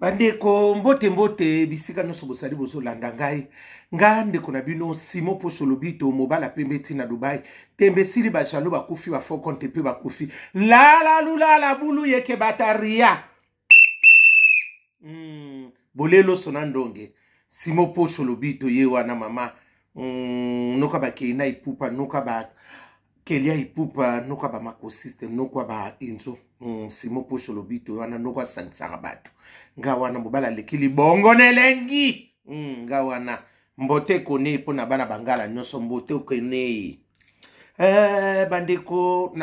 Bandeko, mbote mbote bisika nyonso bozali bozolanda ngai. Nga ndeko na bino Simon Poso Lobito, mobala pembe ti na Dubai. Tembe esili, ba jaloux bakufi, ba faux compte pe bakufi. Lala lulala bulu yeke bataria. Bolelo sona ndonge. Simon Poso Lobito ye wana mama. Noka bakei na ipupa, noka ba Kelia Ipupa, noka ba makosiste, noka ba inzo. Simon Poso Lobito wana noko asangisaka bato. Nga wana mobala aleki libongo na elengi. Nga wana mbote kone mpo na bana bangala nyonso, mbote okene. Bandeko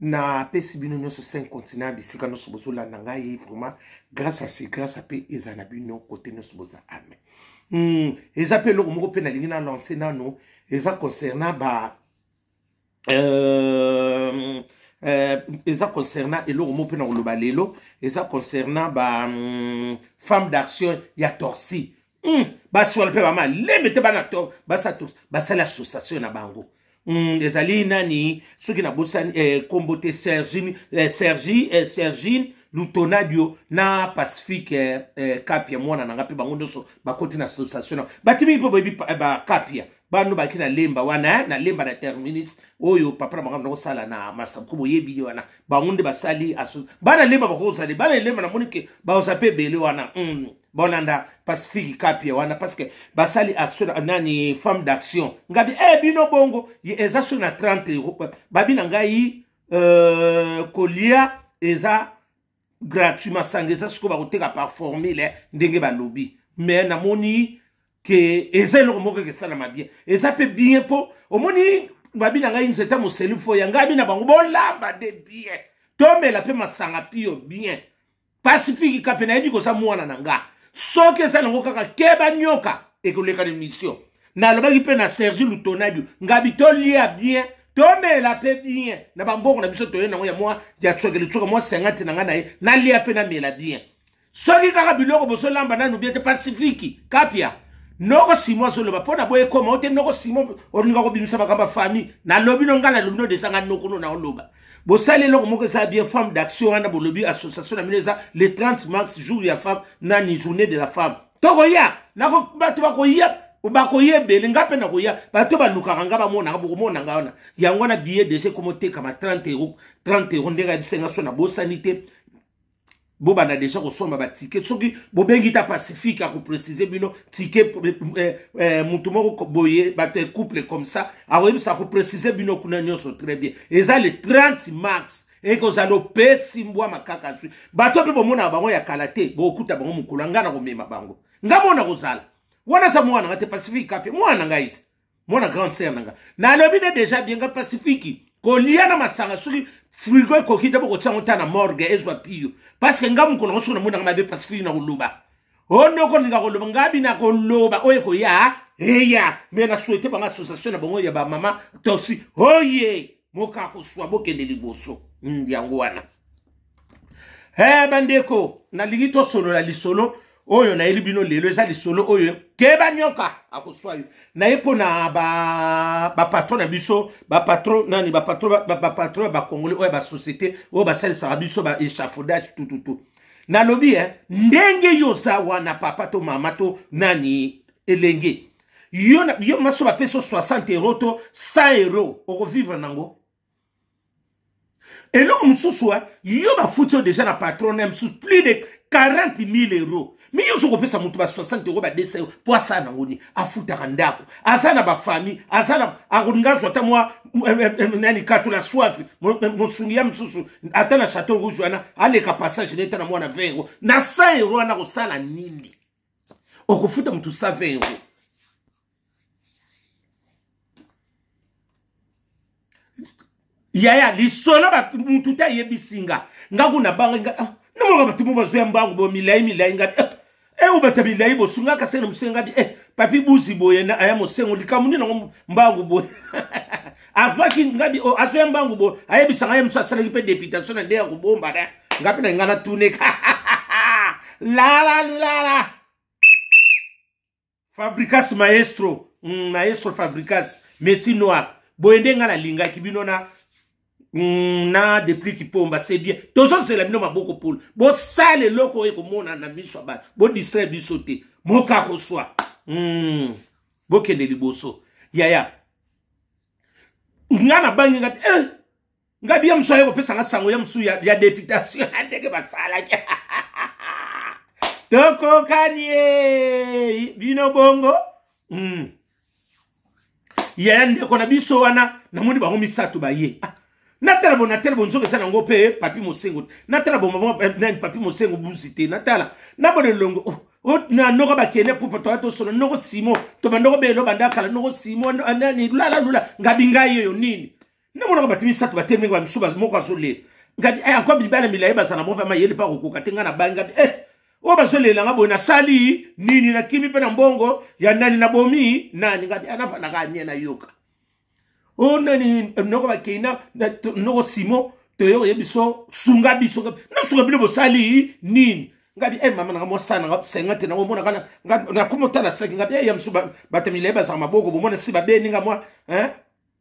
napesi bino nyonso 5 continent bisika nyonso bozolanda ngai, vraiment grâce à ce grâce mpe eza na bino kote nyonso boza. Amen. Eza mpe eloko moko mpe nalingi na lance nano, eza concernant ba eza concernant eloko moko mpe na koloba lelo, eza concernant ba femme d'action ya Torcy. Basi wana mpe bamalembe te, bana to basa to basali association na bango. Ezali nani soki nabosani kombo te, Sergine, Sergi, Sergine Lutonadio na Pacifique Kapia, mwana na nga mpe bango nyonso bakoti na association na bato mingi mpe boyebi ba Kapia bano baki na Lemba wana, na Lemba na terminus oyo papa na bango nakosala na Masabuku, boyebi ye wana. Bango nde basali bana Lemba, bakozala bana Lemba, namoni ke bakoza mpe ebele wana. Bolanda Pacifique Kapia wana parce que basali action nani femme d'action ngabi bino bongo eza so na 30 euro babi na ngai, kolia eza gratuit, masanga eza sikoyo bakoteka par formule ndenge balobi. Mais namoni ke eza eloko moko ekesalama bien, eza mpe bien mpo omoni babi na ngai nzete moseli fo ya ngai na bango bolamba de bien, tomela mpe masanga pio bien. Pacifique Kape, nayebi koza mwana na nga, soki eza nango kaka keba nyoka ekoleka na émission. Nalobaki mpe na Sergi Lutonadio ngabi tolia bien, tomela mpe bien na bambongo na biso, toye nango ya mwa ya tsokeli tsoka mwa 50 na ngai na ye, nalia mpe namela bien. Soki kaka biloko bozolamba nanu bien te, Pacifique Kapia, noko Simo azoloba mpo na boye ekoma ote noko Simo olinga kobimisa makambo ya famille. Nalobi no ngai, nalobi no deja ngai noko no naoloba bosali eloko moko eza bien, femme d'action wana bolobi association na bino eza le 30 mars, jour ya femme nani, journée de la femme. Tokoya nako bato bakoya, bakoya ebele, nga mpe nakoya. Bato balukaka nga bamonaka, bokomona nga wana. Yango wana billet deja ekomotekama 30 euro, 30 euro ndenge ayebisa nga so nabosani te. Bobanda deja kosomba baticket, soki bobengi ta Pacifique akoprécise bino ticket. Motu moko boye, bato ya couple comme ça, akoyebisa, akoprécise bino kuna nyonso très bien. Eza le 30 mars, ekozala opesi mbwa makaka zwi. Bato mpe bomonaka bango ya kala te, bokokuta bango mokolo nga na komema bango. Nga mona kozala wana aza mwana nga te, Pacifique Kapia mwana ngai te, mwana grande sœur na nga. Nalobi ne déjà bien nga Pacifique, kolia na masanga soki frigo ekoki te, bokotia yango ta na morgue ezwa pio, parce que nga mokolo yango soki namonaka mabe Pacifique na koloba o noko olinga koloba ngabi na koloba oyo ekoya eya. Me na souhaite bango association na bango ya bamama Tosi oye moka koswa, bokende liboso. Yango wana. Bandeko, nalingi tosolola lisolo oyo nayeli bino lelo, eza lisolo oyo keba nyoka akoswa yo. Naye mpo na bapatron na biso, bapatron nani, bapatron, bapatron ya bakongole oyo ya basociété oyo basalisaka biso ba échafaudage tututu. Nalobi ndenge yo oza wana papa to mama to nani elenge yo, yo maso bapesi yo 60 euro to 100 euro, okovivre nango. Eloko mosusu, yo bafuti yo deja na patron na mosusu plus de 40 000 euros, mi yo soki kopesa moto ba 60 euro, ba 200 euro, po asala nango nini? Afutaka ndako, aza na bafamille, aza na akolinga azwa ata mwa nani katula swafi mosungi ya mosusu ata na Chateau Rouge wana, aleka passage na eta na mwana 20 euro na 100 euro wana, kosala nini? Okofuta moto 120 euro. Yaya lisolo mutu te ayebisi nga, nga kuna banga nga, namonaka bato mo bazwa ya mbangu bo milai milai nga, obata milai bosunga kasi na mosenga bi, papi buzi boye na aya mosengo likambo nini nango mbangu boye azwaki ngabi, oh, azwa ya mbangu boye, ayebisanga ye mosu asalaki mpe députation na nde ya kobomba na nga mpe na nga natuneka lala lilala. Fabricas maestro, maestro Fabricas métier noir boye nde nga nalingaki bino na. Na depuis kipomba, c'est bien. Tozozela bino maboko polo, bosala eloko oyo ekomona na miso ya bato, bodistraire biso te. Moka koswa, Bokende liboso yaya. Nga nabangi nga te, eh! Nga biya mosusu aye kopesa nga sango ya mosusu ya députation, ndenge basalaki tokokani ye bino bongo. Yaya, ndeko na biso wana, namoni bango misato baye. Ah, natala bo, natala bo, nzoka eza nango mpe Papi Mosengo. Natala bo, mama eh, nani, Papi Mosengo buzi te. Natala nabona elongo, oh, oh, na noko bakende pupa toya tosolo noko Simo, tobanda kobela banda kala noko Simo nani lula lula ngabi ngai oyo nini. Namonaka bato misato batelemi, bamisusu moko azolela. Ngabi eh, encore mibala milaye baza na mova mayele mpa kokoka te. Ngai nabangi, ngabi eh, oyo bazolela nga boye, nasali nini? Nakimi mpe na mbongo ya nani? Nabomi nani? Ngabi anafandaka anie, nayoka o nani noko bakei na noko Simo, toyo ye biso, sunga biso. Nasunga bino, bosali nini? Ngabi e mama nanga mwasana nga senga te nango omona kana nakoma otala saki. Ngabi e ya mosusu bato milaye bazala maboko, bomona si babeni nga mwa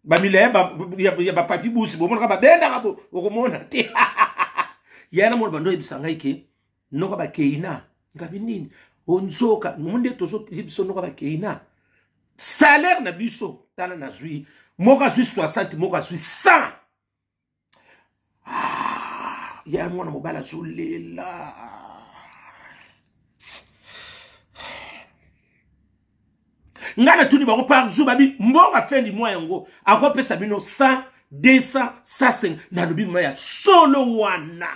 bamilaye ya bapapi busi, bomonaka babendaka bo, okomona te. Ya namona bando oyebisa ngai ke noko bakeina. Ngabi nini onzoka mo nde tozoyi biso noko bakeina salaire na biso. Tala, nazwi moko azwi 60, moko azwi 100. Ah, ya mwana mobali azolela. Ngai natuni bango par jour, babi mbongo fin du mois yango akopesa bino 100, 200, 150. Nalobi ma ya solo wana,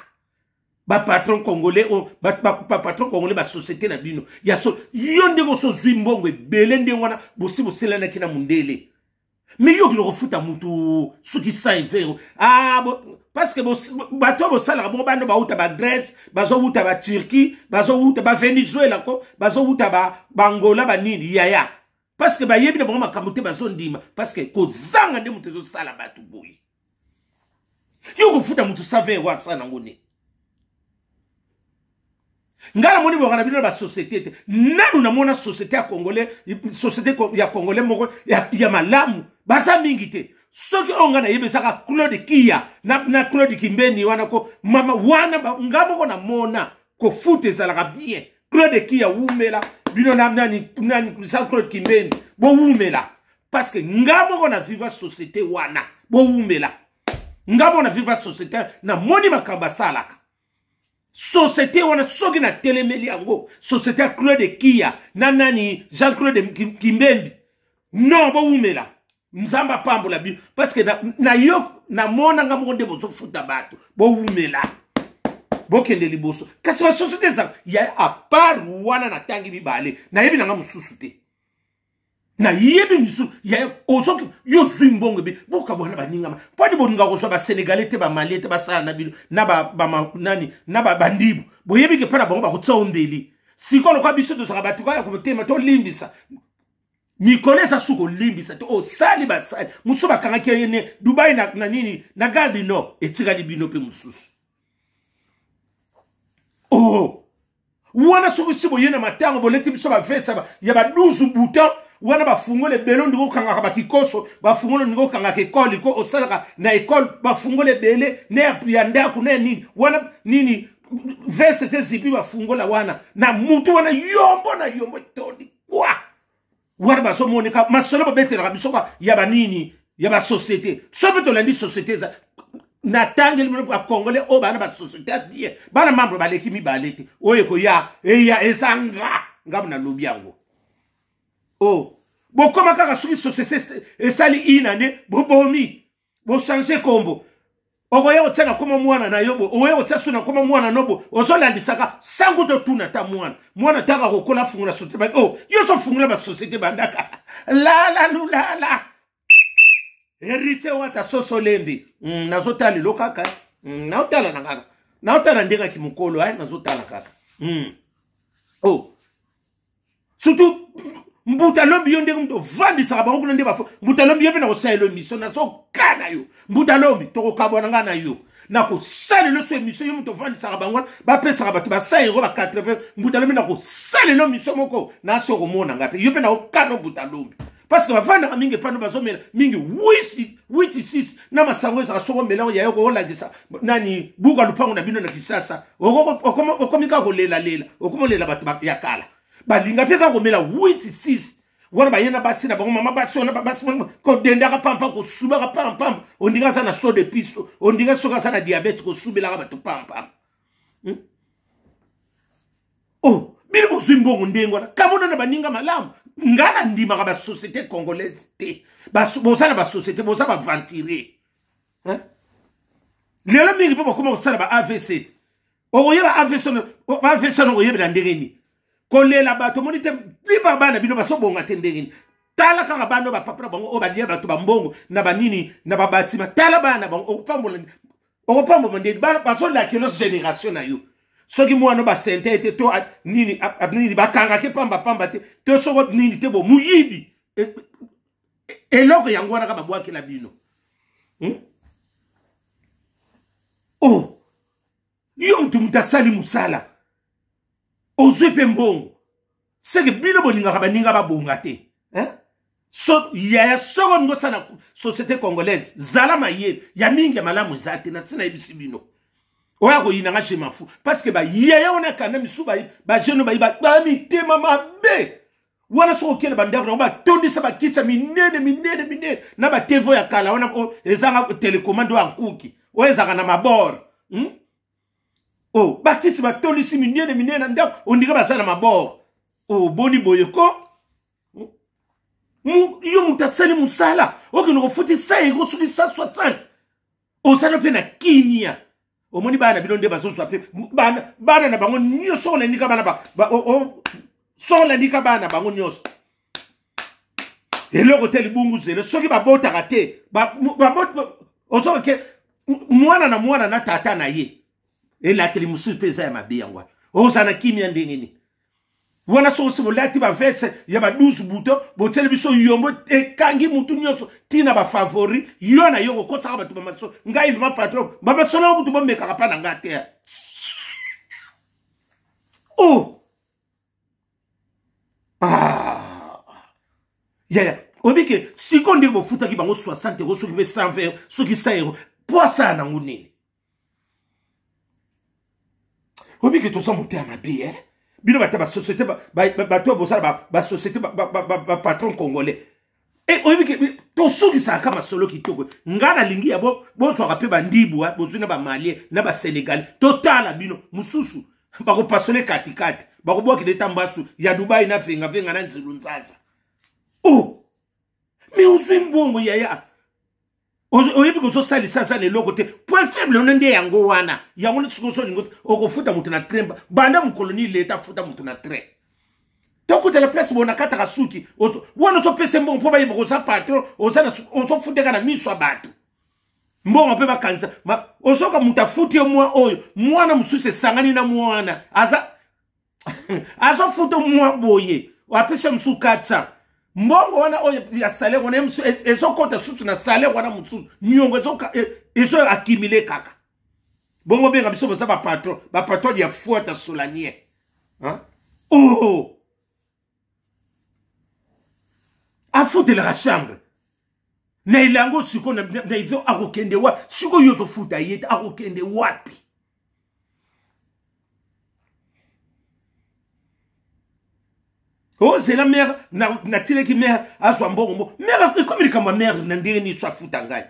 bapatron congolais, bapatron congolais, basociété na bino ya solo. Yo ndenge osozwi mbongo ebele ndenge wana, bosi boselanaki na mondele, me yo okende kofuta mutu soki 120. Ah, bo, parce que bato oyo bosalaka bongo, bano bauta bagrèce, bazowuta baturquie, bazowuta bavenezuela, ko bazowuta baangola, banini yaya, parce que bayebi na bango makambo te, bazondima parce que kozanga nde moto ezosala bato boye. Yo kofuta moto 120 euro, asala nango nini? Ngai namoni boka na bino na basociété te. Nanu namona société ya congolais, société ya congolais moko ya malamu baza mingi te. Soki oyo ngai nayebi ezaka Claude Kiya na Claude Kimbeni wana ko mama wana, nga moko namona kofuta ezalaka bien. Claude Kiya, wumela bino na nani nani, Jean Claude Kimbeni, bowumela, parce que nga moko na viva société wana. Bowumela, nga moko na viva société, namoni makambo asalaka société wana. Soki natelemeli yango, société ya Claude Kiya na nani, Jean Claude Kimbembi, non, bowumela, Nzambe apambola bino, parce que na yo namona nga moko nde bozofuta bato. Bowumela, bokende liboso. Kasi basociété ezala ya à part wana natangi mibale, nayebi nanga mosusu te. Nayebi misusu ya ozoki yo ozwi mbongo ebe bokabwana baningama mpo ani bolinga kozwa basénégalais te, bamalien te, basala na bino na nani na bandibu. Boyebi ke mpo na bango bakotia ombeli. Sikoyo lokola biso tozalaka bato kaka ya kotema, tolimbisa. Mikolo eza su kolimbisa te. Osali basali mosusu bakangaki ye ne Dubai na nini na Gare du Nord, etikali bino mpe mosusu. Oh, wana soki si boye na matango, boleti biso bavesa ya ba 12 bouton wana, bafungole ebele, ondingi okangaka bakikoso, bafungole ondingi okangaka ekole ko osalaka na ekole, bafungole ebele na ya ndako na ya nini wana nini, veste te, zipi, bafungola wana na mutu wana, yombo na yombo etondi kwa wana. Bazomoneka masolo bobetelaka biso ya banini ya basociété. So mpe tolandi société eza, natangeli bino bacongolais oyo bana basociété ya bien, bana membre baleki mibale te. Oyo ekoya eya eza nga ngambo nalobi yango. O bokoma kaka soki société esali inane, bobomi, bochange kombo. Okoya kotia na koma mwana na yo bo, okoya kotia so na koma mwana no bo, ozolandisaka sango totuna ta mwana. Mwana ntango akokola, afungola société ba, oh, yo ozofungola basociété bandaka lala lulala. Héritier Wata soso lembi, nazotala lelo kaka, naotala na kaka, naotala ndenge mokolo, eh, nazotala kaka. Oh, surtout mbuta lombi, yo ndenge moto ovandisaka bango kuna nde bafo. Mbuta lombi, yo mpe nakosalela émission, nazokana yo. Mbuta lombi, tokokabwana ngai na yo, nakosalela so émission. Yo moto ovandisaka bango wana, bapesaka bato ba 100 euro, ba 80. Mbuta lombi, nakosalela émission moko nasi okomona ngai mpe yo mpe nakokana. Mbuta lombi, Parce que bavandaka mingi epano, bazomela mingi 8 6 na masango. Ezaka soko omela oyo yayo koolakisa nani buka lupango na bino na Kinshasa, okomi kaka kolelalela, okomi olela. Bato ya kala balinga mpe kaka komela 8 6 wana. Baye na basi na bango, mama basi wana, basi kodendaka pampa, kosubaka pampam, ondinga aza na saut de piste, ondinga soki aza na diabète, kosubelaka bato pampam. Oh, bino bozwi mbongo ndenge wana, kamona na baninga malamu. Nga na ndimaka basociété congolaise te. Boza na basociété, boza baaventurier. Lelo mingi mpo bakoma kosala ba AVC. Okoyeba AVC, AVC wana okoyebela ndenge nini? Kolela bato, omoni te plupart bana bino basobonga te ndenge nini? Tala kaka bana oyo bapapa na bango oyo balia bato bambongo na banini na babatima. Tala bana na bango, okopambola, okopambola ndeni bazolakela génération na yo. Soki mwana basente ete to nini nini, bakangaki pambapamba te, to soko nini te, bo moyibi eloko yango wana kaka babwakela bino. Oh, yo mutu asali mosala, ozwi mpe mbongo, seke bino bolingaka baninga babonga te, hein? So yaya, soko olingi osala société congolaise, zala mayele ya mingi ya malamu eza te. Na ntina yebisi bino, oyo akoyina nga, je m'en fous, parce que bayaya wana kanda misu, bajeune bayi bamitema mabe wana. Soki okende bandako nango, batondisa bakiti ya minene minene minene na batevo ya kala wana ezanga télécommande, oyo ya nkuki oyo ezalaka na mabord, Oh, bakiti batondisi minene minene na ndako, ondika baza na mabord. Oh, boni boye ko? Yo moto asali mosala, okende kofuti 100 euro, soki 160, ozala mpe na kimia. Omoni bana bino nde bazozwa mpe bana na bango nyonso. Olandika bana, so olandika bana bango nyonso, eloko te, libungu zelo. Soki babotaka te, ozoka ke mwana na mwana na tata na ye, elakeli mosusu mpe eza ya mabe. Yango wana ozala na kimia ndenge nini wana? Soki osi bolati baveste ya ba 12 bouton, botieli biso yombo ekangi mutu nyonso, ntina bafavori yo na yo kokosaka bato bamasolo. Ngai vraiment patron, bamasolo yango kutu bomekaka mpa na ngai te. Oh, ah, yaya, oyebi ke sikoyo ndenge bofutaki bango 60 euro, soki mpe 120, soki 100 euro, mpo asala nango nini? Oyebi ke toza motema mabe, eh? Bino bato ya basociété, bato oyo bosala basociété, bapatron congolais, oyebi ke tosukisaka masolo kitoko. Nga nalingi ya bozwaka mpe bandibu, bozwi na bamalien na basénégalais, totala bino mosusu bakopasole katikati, bakobwakela eta mbasu ya Dubai na vengavenga na nzilu nzanza. Oh, me ozwi mbongo yaya, oyebi kozosalisa aza na eloko te. Point faible wana nde yango wana, yango nde soki ozolingo okofuta moto na train, banda mokolo nini leta afuta moto na train? Tokutela place boye, nakataka suki wana, ozopesa mbongo mpo bayeba koza patron, ozofutaka na miso ya bato mbongo mpe bakanisa. Ozoka moto afuti yo mwa oyo, mwana mosusu esangani na mwana aza azofuta mwa boye, apesi yo mosusu 400. Mbongo wana oyo ya salaire wana ezokɔta susu na salaire wana mosusu, niongo ezo accumule kaka bongo. Benga biso boza bapatron, bapatron ya fuata solanier. Oh, afutelaka chambre na elango sikoyo na ivo, akokende wapi sikoyo? Yo tofuta ye te, akokende wapi? Ozela mare, natilaki mare azwa mbongo mbo mare ekomi likambo ya mare na ndenge nini so afuta ngai?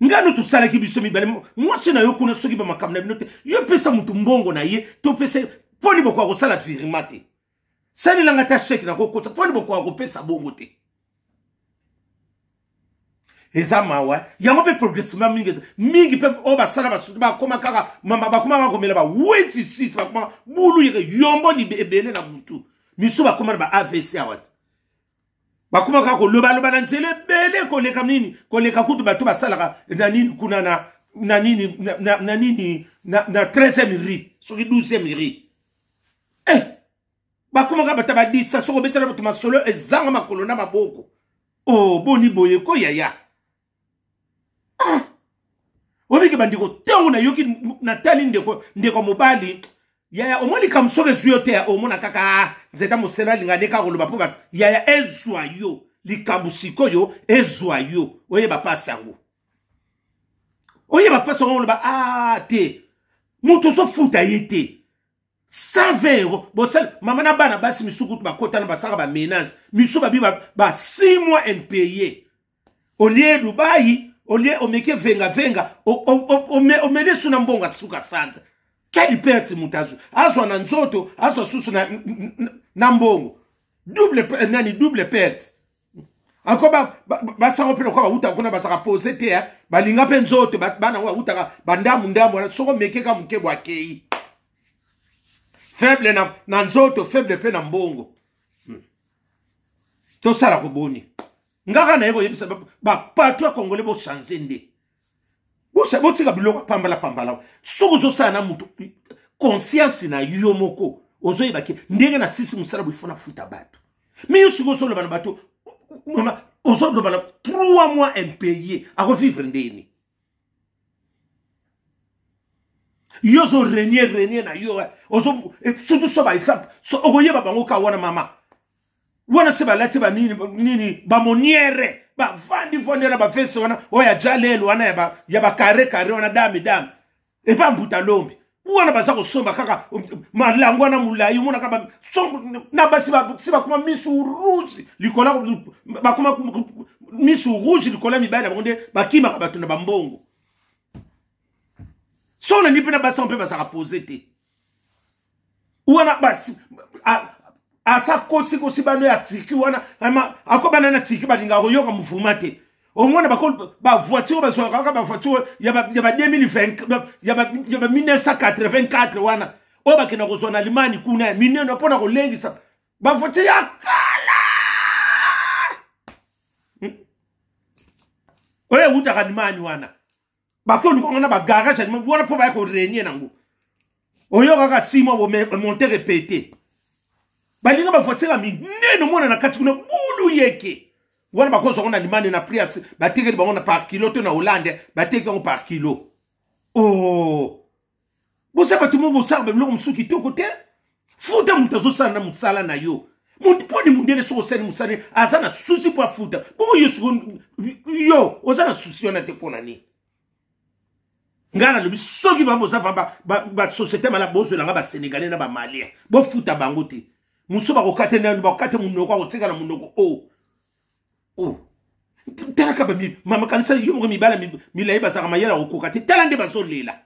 Ngai no tosalaki biso mibale, mwasi na yo kuna, soki bamakambo na bino te, yo pesa motu mbongo na ye, topesa mponi bokoka kosala virement te? Salelanga ta chèque, nakokota. Mponi bokoka kopesa bongo te? Eza mawa yango mpe progressivement mingi mingi mpe oyo basala basutu bakoma kaka mama, bakoma kaka komela ba weti site, bakoma bulu yeke yombo ebele na butu, misu bakoma na ba AVC awa te, bakoma kaka kolobaloba na nzela ebele koleka nini, koleka kutu bato basalaka na nini kuna na nini na nini na 13e rue, soki 12e rue. Eh, bakomaka bato badisa, soki obetela bato masolo ezanga makolo na maboko. O oh, boni boye ko yaya? Ah, obiki bandeko, ntango nayoki natali ndeko, ndeko mobali yaya, omoni likambo soki ezwi yo te, omona kaka ah, nzeta moselo alinga nde kaka koloba mpo bato yaya ezwa yo. Likambo sikoyo ezwa yo, oyeba mpasi yango, oyeba mpasi yango, oloba a ah, te, moto ozofuta ye te 120 euro bosali mama na bana basi misusu kutu bakotana basaka baménage misusu babi ba, ba 6 mois impayé olie dubai olie omeki venga venga omeli esu na mbongo asuka sanza. Quelle perte! Moto azwa azwa na nzoto, azwa susu na, na mbongo double nani, double perte encore. Basango mpe lokola bawutaka kuna, bazalaka pose te, balinga mpe nzoto. Bana yango bawutaka bandambu ndambu wana, soko omeke ka moke bo akei faible na nzoto, faible mpe na mbongo. Tosala koboni ngaka naye koyebisa bapatron ya congolais, bochange nde, botika biloko ya pambala pambala. Soki ozosala na motu, conscience na yo moko ozoyeba ke ndenge na sisi mosala boye, fona futa bato. Mais yo sikoyo ozoloba na bato, mama, ozoloba na 3 mois impayé, akovivre ndeni? Yo ozo renier renier na yo, ozo surtout so baexemple so okoyeba bango ka wana, mama wana se balati banini nini, bamoniere, bavandi vandi wana, bavese wana oyo ya jalelo wana ya bacarré carré wana, dame dame epa mbuta lombi wana, baza kosomba kaka malango wana molai. Omonaka na basi si bakoma misu rouge likolo, bakoma misu rouge likolo ya mibali na bango, nde bakimaka bato na bambongo. So nani mpe na basi yango mpe bazalaka pose te wana. Basi asa kosikosi bano ya Turki wana, ako bana na Turki balingaka koyoka mouvement te. Omona bako bavoiture bazwaka kaka bavoiture ya ba 2020, ya ba 1984 wana, oyo bakenda kozwa na Allemagne kuna ya minene mpona kolengisa bavoiture ya kala oyo ewutaka Allemagne wana. Bakoluka ngo na bagarage Allemagne wana mpo baya korenie nango. Oyo kaka 6 mois monte répété, balinga bavoiture ya minene. Omona na kati kuna bulu yeke wana, bakozwa ngo na Allemagne na prix batekeli bango na par kilo, to na Hollande bateki yango par kilo. Oh, boza bato mo bosala babiloko mosusu kitoko te. Futa moto azosala na mosala na yo. Mponi mondele soki osali mosala, aza na susi mpo afuta bongo. Yo siko yo oza na susi wana te, mpo na nini? Ngai nalobi, soki ba boza basociété mala, bozwelanga basénégalais na bamalien, bofuta bango te. Mosusu bakokate nani, bakokate monoko, akotika na monoko. O oh. Talaka mama, kanisa yo moko, mibala milai bazalaka mayele akokoka te. Tala nde bazolela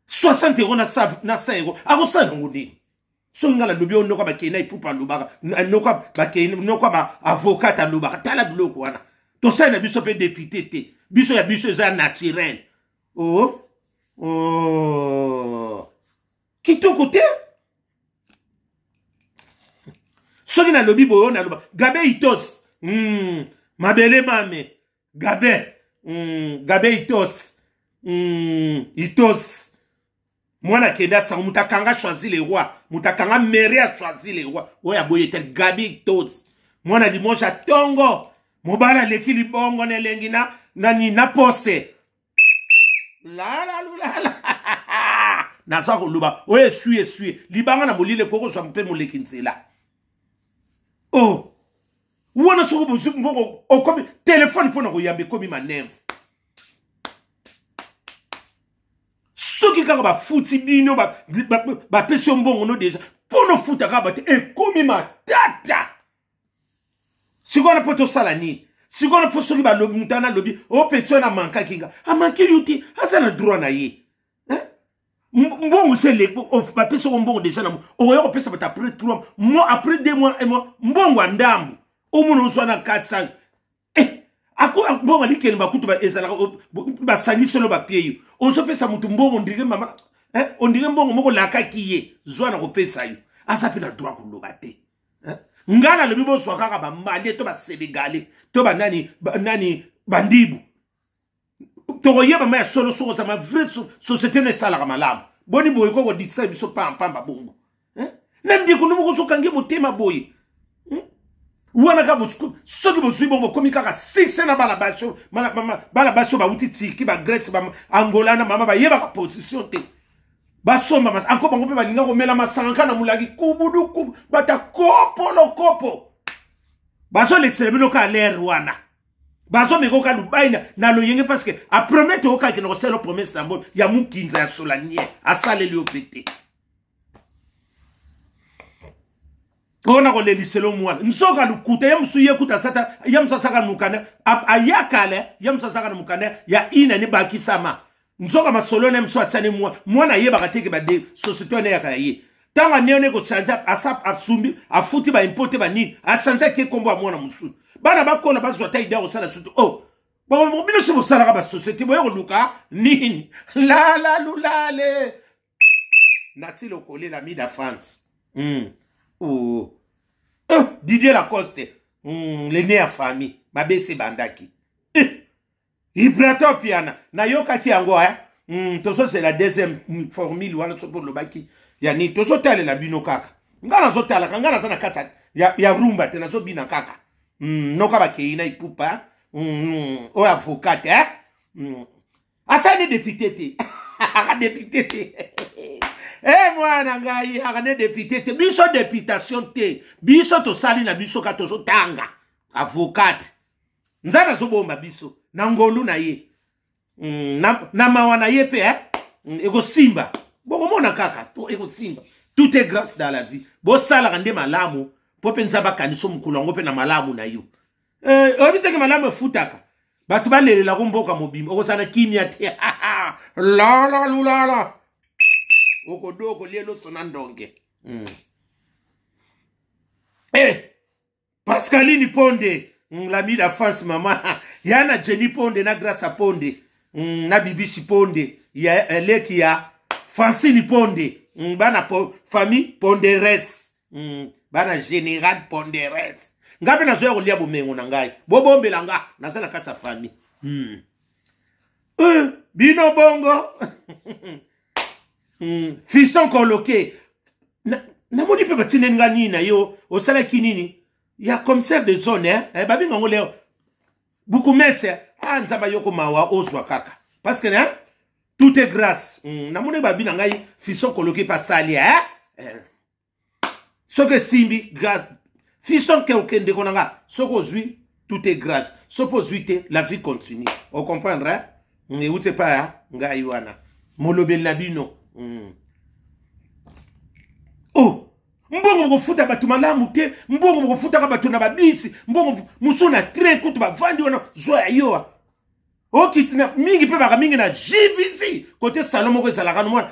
60 euro na 100 euro, akosala yango nini? Soki ngai nalobi oyo, noko bakei na epupa alobaka, noko bakei, noko baavocat alobaka. Tala biloko wana, tosali na biso mpe député te. Biso ya biso eza naturel. Oh, oh. Kitoko te. Soki nalobi boye, oyo naloba Gabe Itos, mabele mame Gabe, Gabe Itos, Itos mwana akende asango, moto akanga Choisi le Roi, moto akanga mairie ya Choisi le Roi oyo aboyi ete Gabi Itos mwana Limoge atongo mobali aleki libongo na elengi na nani na pose lalalulala. Naza koloba oyo esui esui libanga na molili, ekoki kozwa mpe moleki nzela. O oh, wana soki bozwi mbongo, okomi telefone mpo na koyamba, ekomi manevre. Soki kaka bafuti bino, bapesi yo mbongo no deja mpo nofuta kaka bato, ekomi matata. Sikoyo na mpo tosala nini sikoyo? Mpo soki balobi, moto wana alobi opeti wana amankaki nga, amanki yo te, aza na droit na ye. Mbongo se bapesi oko mbongo deja na okoya kopesa bato après 3 mois, après 2 mois, 1 mois, mbongo ya ndambo omona ozwa na 400. Eh, ako mbongo alikeli bakutu ezalaka basangisi ono bapie yo, ozopesa motu mbongo ondire mama, eh, ondire mbongo moko lakaki ye zwa na kopesa yo, aza mpe na droit koloba te. Ngai nalobi bozwa kaka bamalie to basénégalais to banani banani bandibu, tokoyeba ma ya solo. Soki ozama vrai société no esalaka malamu, boni boye ko kodikisa biso pampamba bongo na ndeko no moko ozokangi motema boye wana kaka. Soki bozwi bongo, bokomi kaka succès na bana basi, bana basi oyo bawuti Turki, bagrèce, baangola na mama bayebaka position te, basomba anko bango mpe balinga komela masanga na molaki kubudu kubu, bata kopolo kopo. Bazolekisela bino kaka lere wana, bazomeka oka lubai na loyenge, parce que apromete oka akende kosala promese na mbongo ya mukinza ya solanie, asaleli yo mpe te. Oyo na koleliselo mwana nzoka lukuta ye mosusu, ye kuta asata ye mosusu asaka na mokanda ayakale, ye mosusu asaka na mokanda ya inani bakisama nzoka masolo na ye mosusu atiani mwana, mwana ayebaka te ke bade société wana eyaka ya ye. Ntango anioni ekochange, asa asumbi afuti baimpo te, banini, achange ake nkombo ya mwana mosusu. Bana bakola bazwa ta idea kosala sutu. Oh, bino si bosalaka basociété, boye koluka nini? Lala lulale nati lokolela mida France. Oh. Oh, Didier Lacoste, le nez ya famille mabesi ebandaki eh. Ibrato Piana, nayokaki yango eh? Tozozela deuxième formule wana. Soki olobaki ya nini, tozotalela bino kaka. Ngai nazotalaka, ngai naza na kati ya rumba te, nazobina kaka. Noka bakei na ipupa oyo avocat eh? Asali député te, aka député te. E mwana ngai, aka ne député te, biso députation te, biso tosali na biso ka tozotanga avocate. Nzambe azobomba biso na ngolu na ye, na mawa na ye mpe eh? Ekosimba, bokomona kaka to ekosimba. Tout est grâce dans la vie. Bosalaka nde malamu mpo mpe Nzambe akanisa mokolo yango mpe na malamu na yo. Oyebi teke malamu efutaka, bato balelelako mboka mobimba, okozala na kimia te. Lala lulala, okodo okolia loso na ndonge. Eh, Pascaline Ponde, l'ami d'enfance, mama ya na Jenny Ponde na Grâce Ponde, na Bibisi Ponde ya eh, leki ya Francine Ponde, bana po, famille Ponderes, bana général Ponderes. Ngai mpe nazoya kolia bomengo na ngai, bobombela nga, naza na kati ya famille. Bino bongo. Fiston Koloke, namoni mpe batindeli nga nini na yo, osalaki nini ya commissaire de zone eh? Eh, babenga yango leo bukumese. Ah, Nzambe ayoko mawa, ozwa kaka parce que eh? Tout est grâce. Namoni babi na ngai Fiston Koloke mpe asali eh? Eh. Soki esimbi, grâce. Fiston Keuke, ndeko na nga, soki ozwi, tout est grâce. Soki ozwi te, la vie continue, ocomprendre eh? Euti epai ya ngai wana, molobeli na bino. Oh, mbongo bokofuta bato malamu te, mbongo bokofutaka bato na babisi, mbongo mosusu na train kutu bavandi wana, zwa ya yo okiti na mingi mpe baka mingi na JVC kote salon moko ezalaka no mwana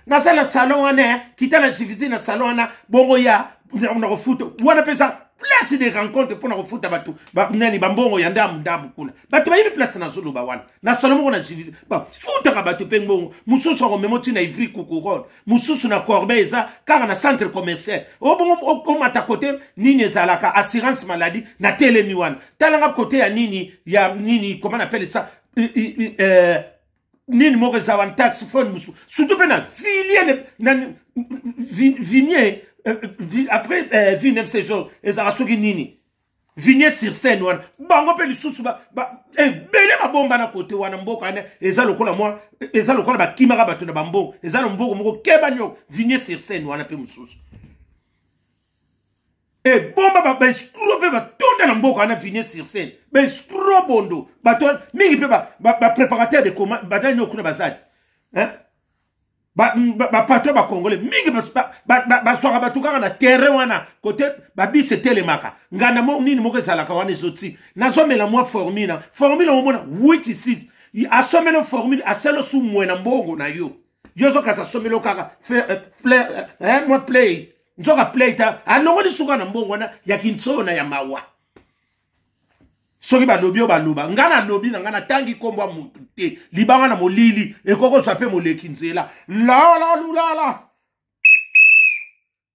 naza na salon wana eh, kita na JVC na salon wana, bongo ya na kofuta wana mpe eza place de rencontre mpona kofuta bato nani bambongo ya ndambu ndambu kuna. Bato bayebi place nazoloba wana, na salon moko na JVC bafutaka bato mpe mbongo mosusu akomema ntina Ivry Courcouronnes, mosusu na Corbeil, eza kaka na centre commercial oyo. Bongo omata kote nini ezalaka assurance maladie na telemi wana, talanga kote ya nini, ya nini, comment on appelle ça, nini moko eza wana, taxi phone mosusu, surtout mpe na vilie na vinie après vie séjour ezalaka soki nini, Vigne sur scène wana. Bango mpe lisusu ebele babomba na kote wana. Mboka wana eza lokola mwa, eza lokola bakimaka bato na bambongo, eza na mbongo moko keba nio. Vigne sur scène wana mpe mosusu ebomba baescroc mpe batonda na mboka wana. Vigne sur scène, baescroc bondo bato mingi mpe bapréparateur de commande banani oyo kuna bazali, bapatron bacongolais mingi bazwaka bato kaka na terrain wana kote babisi etelemaka, nganda nini moko ezalaka wana, ezoti nazomela mwa formule na formule, omona 8 6 asomeli formule, aselo su mwe na mbongo na yo, yo ozokasa asomeli kaka mwa play, nzoka play ta alongoli suka na mbongo wana ya kintsona ya mawa. Soki balobi oyo baloba, ngai nalobi na ngai, natangi nkombo ya motu te. Libanga na molili ekokozwa mpe moleki nzela. Lala lulala,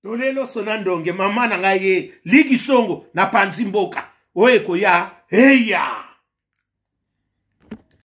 tolelo sona ndonge mama na ngai ye liki songo na panzi mboka oyo ekoya eya.